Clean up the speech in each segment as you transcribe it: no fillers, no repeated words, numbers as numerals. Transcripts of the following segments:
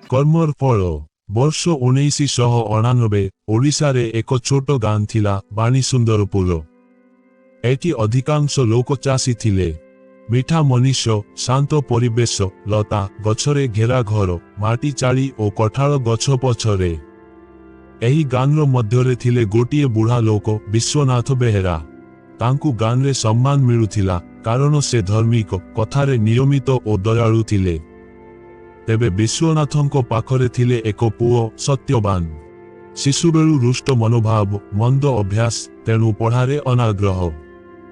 କର୍ମର ଫଳ। ବର୍ଷ 1989, ଓଡ଼ିଶାରେ ଏକ ଛୋଟ ଗାଁ ଥିଲା, ବାଣୀସୁନ୍ଦରପୁର। ଏଠି ଅଧିକାଂଶ ଲୋକ ଚାଷୀ ଥିଲେ। ମିଠା ମଣିଷ, ଶାନ୍ତ ପରିବେଶ, ଲତା ଗଛରେ ଘେରା ଘର, ମାଟି ଚାଳି ଓ କଠାଳ ଗଛ ପଛରେ। ଏହି ଗାଁର ମଧ୍ୟରେ ଥିଲେ ଗୋଟିଏ ବୁଢ଼ା ଲୋକ, ବିଶ୍ୱନାଥ ବେହେରା। ତାଙ୍କୁ ଗାଁରେ ସମ୍ମାନ ମିଳୁଥିଲା, କାରଣ ସେ ଧାର୍ମିକ, କଥାରେ ନିୟମିତ ଓ ଦୟାଳୁ ଥିଲେ। ତେବେ ବିଶ୍ୱନାଥଙ୍କ ପାଖରେ ଥିଲେ ଏକ ପୁଅ, ସତ୍ୟବାନ। ଶିଶୁବେଳୁ ରୁଷ୍ଟ ମନୋଭାବ, ମନ୍ଦ ଅଭ୍ୟାସ, ତେଣୁ ପଢ଼ାରେ ଅନାଗ୍ରହ।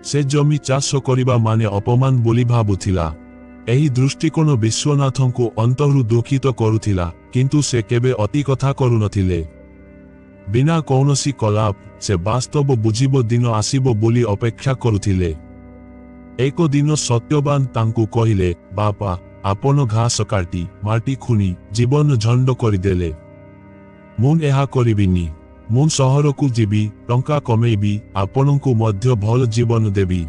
ସେ ଜମି ଚାଷ କରିବା ମାନେ ଅପମାନ ବୋଲି ଭାବୁଥିଲା। ଏହି ଦୃଷ୍ଟିକୋଣ ବିଶ୍ୱନାଥଙ୍କୁ ଅନ୍ତରୁ ଦୁଃଖିତ କରୁଥିଲା, କିନ୍ତୁ ସେ କେବେ ଅତି କଥା କରୁନଥିଲେ। ବିନା କୌଣସି କଳାପ ସେ ବାସ୍ତବ ବୁଝିବ ଦିନ ଆସିବ ବୋଲି ଅପେକ୍ଷା କରୁଥିଲେ। ଏକ ଦିନ ସତ୍ୟବାନ ତାଙ୍କୁ କହିଲେ, "ବାପା, ଆପଣ ଘାସ କାଟି, ମାଟି ଖୁଣି ଜୀବନ ଝଣ୍ଡ କରିଦେଲେ। ମୁଁ ଏହା କରିବିନି। ମୁଁ ସହରକୁ ଯିବି, ଟଙ୍କା କମେଇବି, ଆପଣଙ୍କୁ ମଧ୍ୟ ଭଲ ଜୀବନ ଦେବି।"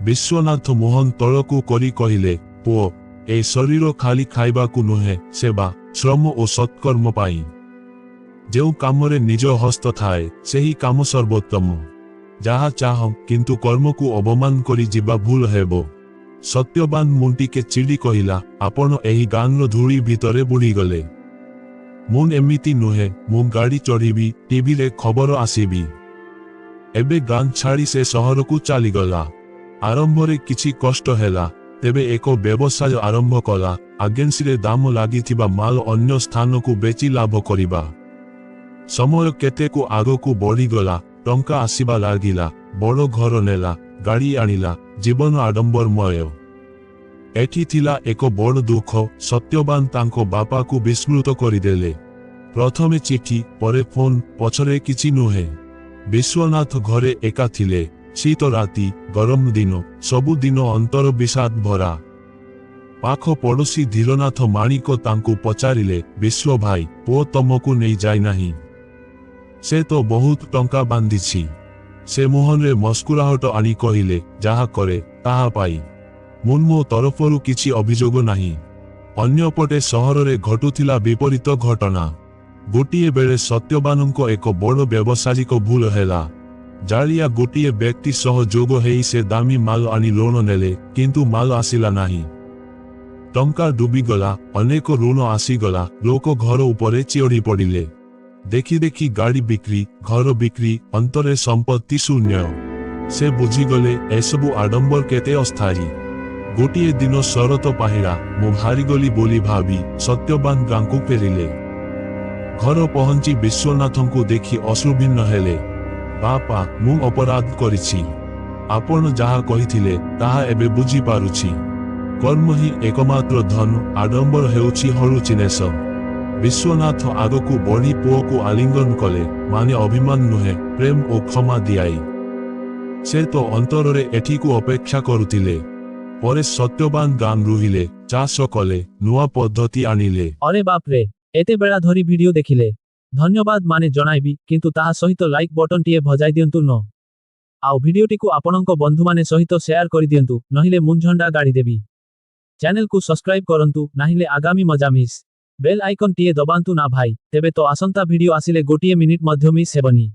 ବିଶ୍ୱନାଥ ମୁହଁ ତଳକୁ କରି କହିଲେ, "ପୁଅ, ଏ ଶରୀର ଖାଲି ଖାଇବାକୁ ନୁହେଁ, ସେବା, ଶ୍ରମ ଓ ସତ୍କର୍ମ ପାଇଁ। ଯେଉଁ କାମରେ ନିଜ ହସ୍ତ ଥାଏ, ସେହି କାମ ସର୍ବୋତ୍ତମ। ଯାହା ଚାହଁ, କିନ୍ତୁ କର୍ମକୁ ଅବମାନ କରି ଯିବା ଭୁଲ ହେବ।" ସତ୍ୟବାନ ମୁଣ୍ଡଟିକେ ଚିଡ଼ି କହିଲା, "ଆପଣ ଏହି ଗାଁର ଧୂଳି ଭିତରେ ବୁଡ଼ିଗଲେ। ମୁଁ ଏମିତି ନୁହେଁ। ମୁଁ ଗାଡ଼ି ଚଢ଼ିବି, ଟିଭିରେ ଖବର ଆସିବି।" ଏବେ ଗାଁ ଛାଡ଼ି ସେ ସହରକୁ ଚାଲିଗଲା। ଆରମ୍ଭରେ କିଛି କଷ୍ଟ ହେଲା। ତେବେ ଏକ ବ୍ୟବସାୟ ଆରମ୍ଭ କଲା, ଏଜେନ୍ସିରେ ଦାମ ଲାଗିଥିବା ମାଲ ଅନ୍ୟ ସ୍ଥାନକୁ ବେଚି ଲାଭ କରିବା। ସମୟ କେତେକୁ ଆଗକୁ ବଢ଼ିଗଲା। ଟଙ୍କା ଆସିବା ଲାଗିଲା। ବଡ଼ ଘର ନେଲା, ଗାଡ଼ି ଆଣିଲା, ଜୀବନ ଆଡମ୍ବରମୟ। ଏଠି ଥିଲା ଏକ ବଡ଼ ଦୁଃଖ। ସତ୍ୟବାନ ତାଙ୍କ ବାପାକୁ ବିସ୍ମୃତ କରିଦେଲେ। ପ୍ରଥମେ ଚିଠି, ପରେ ଫୋନ, ପଛରେ କିଛି ନୁହେଁ। ବିଶ୍ୱନାଥ ଘରେ ଏକା ଥିଲେ। ଶୀତ ରାତି, ଗରମ ଦିନ, ସବୁଦିନ ଅନ୍ତର ବିଷାଦ ଭରା। ପାଖ ପଡ଼ୋଶୀ ଧୀରନାଥ ମାଣିକ ତାଙ୍କୁ ପଚାରିଲେ, "ବିଶ୍ୱ ଭାଇ, ପୁଅ ତମକୁ ନେଇ ଯାଇନାହିଁ? ସେ ତ ବହୁତ ଟଙ୍କା ବାନ୍ଧିଛି।" ସେ ମୁହଁରେ ମୁସ୍କୁରାହଟ ଆଣି କହିଲେ, "ଯାହା କରେ ତାହା ପାଇ। ମୁଁ ମୋ ତରଫରୁ କିଛି ଅଭିଯୋଗ ନାହିଁ।" ଅନ୍ୟପଟେ ସହରରେ ଘଟୁଥିଲା ବିପରୀତ ଘଟଣା। ଗୋଟିଏ ବେଳେ ସତ୍ୟବାନଙ୍କ ଏକ ବଡ଼ ବ୍ୟବସାୟିକ ଭୁଲ ହେଲା। ଜାଳିଆ ଗୋଟିଏ ବ୍ୟକ୍ତି ସହ ଯୋଗ ହେଇ ସେ ଦାମୀ ମାଲ ଆଣି ଲୋନ ନେଲେ, କିନ୍ତୁ ମାଲ ଆସିଲା ନାହିଁ। ଟଙ୍କା ଡୁବିଗଲା, ଅନେକ ଋଣ ଆସିଗଲା। ଲୋକ ଘର ଉପରେ ଚିଅଡ଼ି ପଡ଼ିଲେ। ଦେଖି ଦେଖି ଗାଡ଼ି ବିକ୍ରି, ଘର ବିକ୍ରି, ଅନ୍ତରେ ସମ୍ପତ୍ତି ଶୂନ୍ୟ। ସେ ବୁଝିଗଲେ, ଏସବୁ ଆଡମ୍ବର କେତେ ଅସ୍ଥାୟୀ। ଗୋଟିଏ ଦିନ ଶରତ ପାହିଳା, ମୁଁ ହାରିଗଲି ବୋଲି ଭାବି ସତ୍ୟବାନ ଗାଁକୁ ଫେରିଲେ। ଘର ପହଞ୍ଚି ବିଶ୍ୱନାଥଙ୍କୁ ଦେଖି ଅଶ୍ରୁଭିନ୍ନ ହେଲେ। "ବାପା, ମୁଁ ଅପରାଧ କରିଛି। ଆପଣ ଯାହା କହିଥିଲେ, ତାହା ଏବେ ବୁଝିପାରୁଛି। କର୍ମ ହିଁ ଏକମାତ୍ର ଧନ, ଆଡମ୍ବର ହେଉଛି ହଳୁଚିନେସ।" ବିଶ୍ୱନାଥ ଆଗକୁ ବଢ଼ି ପୁଅକୁ ଆଲିଙ୍ଗନ କଲେ, ମାନେ ଅଭିମାନ ନୁହେଁ, ପ୍ରେମ ଓ କ୍ଷମା ଦିଆଇ। ସେ ତ ଅନ୍ତରରେ ଏଠିକୁ ଅପେକ୍ଷା କରୁଥିଲେ। ପରେ ସତ୍ୟବାନ ଗାଁ ରୁହିଲେ, ଚାଷ କଲେ, ନୂଆ ପଦ୍ଧତି ଆଣିଲେ। ଅରେ ବାପରେ, ଏତେ ବେଳା ଧରି ଭିଡିଓ ଦେଖିଲେ, ଧନ୍ୟବାଦ ମାନେ ଜଣାଇବି, କିନ୍ତୁ ତାହା ସହିତ ଲାଇକ୍ ବଟନଟିଏ ବଜାଇ ଦିଅନ୍ତୁ ନ। ଆଉ ଭିଡିଓଟିକୁ ଆପଣଙ୍କ ବନ୍ଧୁମାନେ ସହିତ ସେୟାର କରିଦିଅନ୍ତୁ, ନହିଲେ ମୁଁ ଝଣ୍ଡା ଗାଡ଼ିଦେବି। ଚ୍ୟାନେଲକୁ ସବସ୍କ୍ରାଇବ କରନ୍ତୁ, ନାହିଲେ ଆଗାମୀ ମଜା ମିସ୍। ବେଲ୍ ଆଇକନ୍ ଟିଏ ଦବାନ୍ତୁ ନା ଭାଇ, ତେବେ ତ ଆସନ୍ତା ଭିଡିଓ ଆସିଲେ ଗୋଟିଏ ମିନିଟ୍ ମଧ୍ୟ ମିସ୍ ହେବନି।